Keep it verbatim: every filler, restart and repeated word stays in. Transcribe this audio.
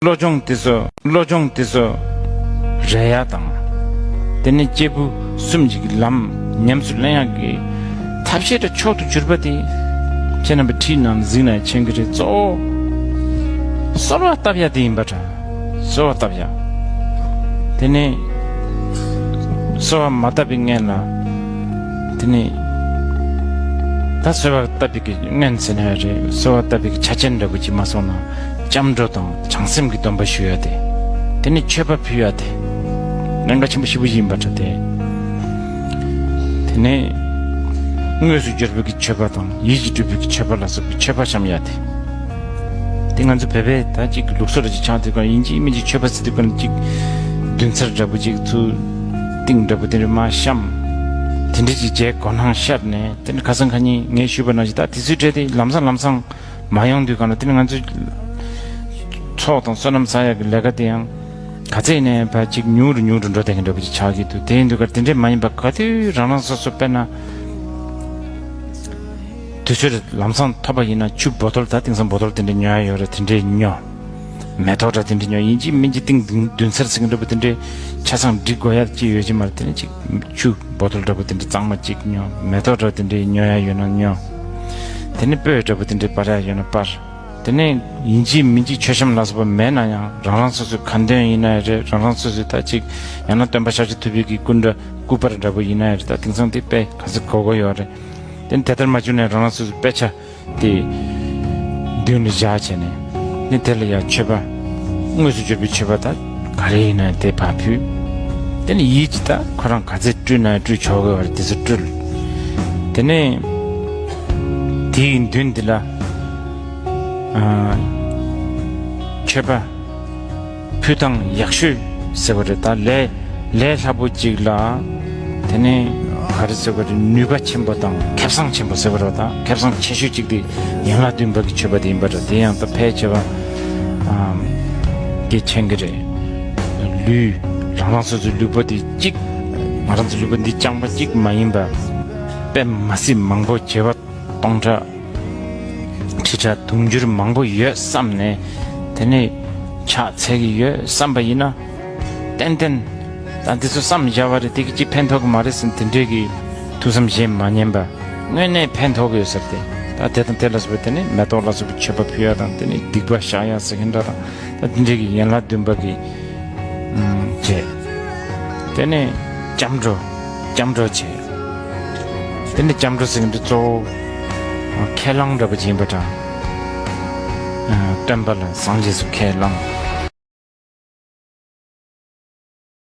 བློ་སྦྱོང་དེ་ཚོ་བློ་སྦྱོང་དེ་ཚོ་རེག་ཡག་དང་། དེ་ནས་སྐྱེས་བུ་གསུམ་གྱི་ལམ་ཉམས་སུ་ལེན་ཡག་གི་ཐབས་ཤེས་དང་མཆོག་ཏུ་གྱུར་པ་དེ། ཁྱེད་རྣམ་པས་བྲིས་གནང་གཟིགས་ན་མཁྱེན་གྱི་རེད། གཙོ་བོ་གསོལ་བ་བཏབ་ཡག་དེ་ཡིན་པ་འདྲ། གསོལ་བ་བཏབ་ཡག་དེ་ནས་གསོལ་བ་མ་བཏབ་པའི་སྔོན་ལ། དེ་ནས་ད་གསོལ་བ་བཏབ་པའི་གི་སྔོན་ཟེར་ན་ཡང་རེད། གསོལ་བ་བཏབ་པའི་གི་ཆ་རྐྱེན་འདྲ་པོ་ཅིག་མ་སོང་ན། སྐྱབས་འགྲོ་དང་བྱང་སེམས་ཀྱི་སྡོམ་པ་ཞུ་ཡ་དེ། དེ་ནས་མཆོད་པ་ཕུལ་ཡ་དེ། གནད་འགག་ཆེན་པོ་ཞེ་པོ་ཡིན་པ་འདྲ་སྟེ། དེ་ནས་དངོས་སུ་འབྱོར་པའི་གི་མཆོད་པ་དང་ཡིད་ཀྱིས་སྤྲུལ་པའི་གི་མཆོད་པ་ལ་སོགས་པའི་མཆོད་པ་བཤམས་ཡ་དེ། དེ་ང་ཚོ་བོད་པའི་ད་ཅིག་ལུགས་སྲོལ་ཅིག་ཆགས་དུས་སྒང་ཡིན་གཅིག་མིན་གཅིག་མཆོད་པ་ཟེར་དུས་སྒང་ཅིག་བདུན་ཚར་འདྲ་པོ་ཅིག་ཚུར་ཏིང་འདྲ་པོ་དེ་འདྲ་མར་བཤམས། དེ་འདྲ་ཅིག་བྱས་གོ་སྣང་ཤར་ནས། དེ་ནས་ཁ་སང་ཁ་ཉིན་ངས་ཞུས་པ་ནང་བཞིན་ད་དེ་ཚོའི་གྲས་དེ་ལམ་སང་ལམ་སང་མ་ཡོང་དུས་སྒང་ལ། དེ་ནས་ང་ཚོས་ཚོགས་དང་བསོད་ནམས་བསགས་ཡག་གི་ལས་ཀ་དེ་ཡང་ག་ཚད་ཡིན་ནའི་ཕར་ཅིག་ཉུང་རུ་ཉུང་རུ་འགྲོ་བསྡད་མཁན་འདྲ་པོ་ཅིག་ཆགས་ཀྱི་འདུག་དེ་ཡིན་དུས་སྒང་དེ་འདྲས་མ་ཡིན་པ་ག་དུས་རང་རང་སོ་སོ། དཔེར་ན་དུས་ཚོད་ལམ་སང་ཐོབ་པ་ཡིན་ན་ཆུ་བོ་ཏོལ། ད་དེང་སང་བོ་ཏོལ་དེ་འདྲས་ཉོ་ཡ་ཡོད་རེད། དེ་འདྲས་ཉོ། མེ་ཏོག་འདྲ་དེ་འདྲས་ཉོ། ཡིན་གཅིག་མིན་གཅིག་ཏིང་བདུན་བདུན་ཚར་ཟེར་མཁན་འདྲ་པོ་དེ་འདྲས་ཆ་ཚང་སྒྲིག་དགོས་ཡ་ཅིག་ཡོད་ཀྱི་མ་རེད། དེ་ནས་ཅིག་ཆུ་བོ་ཏོལ་འདྲ་པོ་དེ་འདྲས་གཙང་མ་ཅིག་ཉོ། མེ་ཏོག་འདྲ་པོ་དེ་འདྲས་ཉོ་ཡ་ཡོད་ན་ཉོ། དེ་ནས་སྤོས་འདྲ་པོ་དེ་འདྲས་སྤར་ཡ་ཡོད་ན་སྤར། དེ་ནས་ཡིན་གཅིག་མིན་གཅིག་མཆོད་བཤམས་ལ་སོགས་པ་མེད་ན་ཡང་། རང་རང་སོ་སོའི་ཁ་འདོན་ཡིན་ན་ཡང་རེད། རང་རང་སོ་སོའི་ད་ཅིག་ཡང་ན་སྟོན་པ་ཤཱཀྱ་ཐུབ་པའི་གི་སྐུ་འདྲ་སྐུ་པར་འདྲ་པོ་ཡིན་ན་ཡང་རེད། ད་དེང་སང་དེ་དཔེ་ག་ཚོད་དགོས་དགོས་ཡོད་རེད། དེ་ནས་དེ་ལྟར་མ་བྱུང་ན་རང་རང་སོ་སོའི་དཔེ་ཆ་དེ་མདུན་ལ་བཞག་བྱས་ནས། ནི་དེ་ལ་ཡང་མཆོད་པ། དངོས་སུ་འབྱོར་པའི་མཆོད་པ་ད་ག་རེ་ཡིན་ན་དེ་ཕར་ཕུལ། དེ་ནས་ཡིད་ཀྱིས་ད་ཁོ་རང་ག་ཚད་སྤྲུལ་ན་སྤྲུལ་ཆོག་གི་བར་དེ་ཚོ་སྤྲུལ། དེ་ནས་དེའི་མདུན་འདི་ལ་ཨ་མཆོད་པ་ཕུལ་སྟངས་ཡག་ཤོས་ཟེར་བ་རེད། ད་ལས་ལས་སླ་པོ་ཅིག་ལ། དེ་ནས་ག་རེ་ཟེར་བ་རེད། ནུས་པ་ཆེན་པོ་དང་ཁེ་བཟང་ཆེན་པོ་ཟེར་བ་རེད། ད་ཁེ་བཟང་ཆེ་ཤོས་ཅིག་དེ་ཡན་ལག་བདུན་པ་གི་མཆོད་པ་དེ་ཡིན་པ་རེད། དེ་ཡང་ད་ཕལ་ཆེ་བ་ཨམ་དེ་མཁྱེན་གྱི་རེད། ལུས། རང་རང་སོ་སོའི་ལུས་པོ་དེ་གཅིག་ང་རང་ཚོའི་ལུས་པོ་འདི་རྐྱང་པ་གཅིག་མ་ཡིན་པ། དཔེ་མ་སྲིད་མང་པོ་བྱེ་བ་སྟོང་ཕྲག་ཁྲི་ཕྲག་དུང་ཕྱུར་མང་པོ་ཡོད་བསམ་ནས། དེ་ནས་ཕྱག་འཚལ་གྱི་ཡོད་བསམ་པ་ཡིན་ན། ཏན་ཏན་ད་འདི་ཚོ་བསམ་བཞག་པ་རེད། དེ་གི་ཅིག་ཕན་ཐོགས་ཀྱི་མ་རེད་ཟེར་ནས་དེ་འདྲས་ཀྱི་ཐུགས་བསམ་གཞན་མ་ཉན་པ། དངོས་གནས་ཕན་ཐོགས་ཀྱི་ཡོད་ཟེར་ཏེ། ད་དེ་དང་དེ་ལ་སོགས་པའི་དེ་ནས་མེ་ཏོག་ལ་སོགས་པའི་མཆོད་པ་ཕུལ་ཡ་དང་། དེ་ནས་སྡིག་པ་བཤགས་ཡ་ཟེར་མཁན་འདྲ་དང་། ད་དེ་འདྲས་ཀྱི་ཡན་ལག་བདུན་པ་གི་ཨམ་བྱས། དེ་ནས་སྐྱབས་འགྲོ། སྐྱབས་འགྲོ་བྱས། དེ་ནས་སྐྱབས་འགྲོ་ཟེར་མཁན་དེ་གཙོ་བོ་ཁས་བླངས་འདྲ་པོ་ཅིག་ཡིན་པ་འདྲ། ཨ་སྟོན་པ་ལ་སངས་རྒྱས་སུ་ཁས་བླངས།